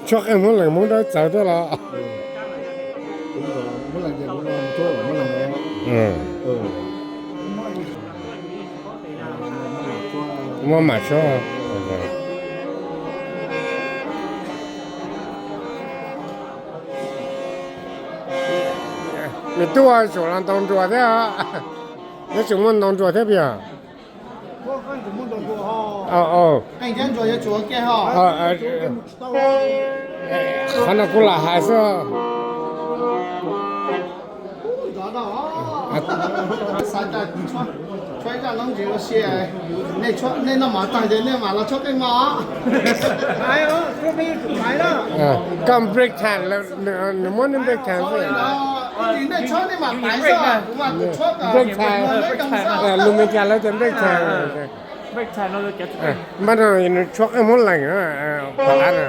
Tshuab qeej Hmoob Lees Hmoob Dawb txawv thiab los? Muab mam tshuab. Nws twb ua tsum los ntaus nruas thiab. Nyob tsum muaj ntaus nruas thiab puas yog? Qhov no kuv lam hais xwb. Nej noj mov tag ces nej mam los tshuab qeej mog. Koj break time, nws muab nej break time xwb. Break time, lus Meskas lawv tias break time. Npaj no nws tshuab qeej Hmoob Lees, pom qab no.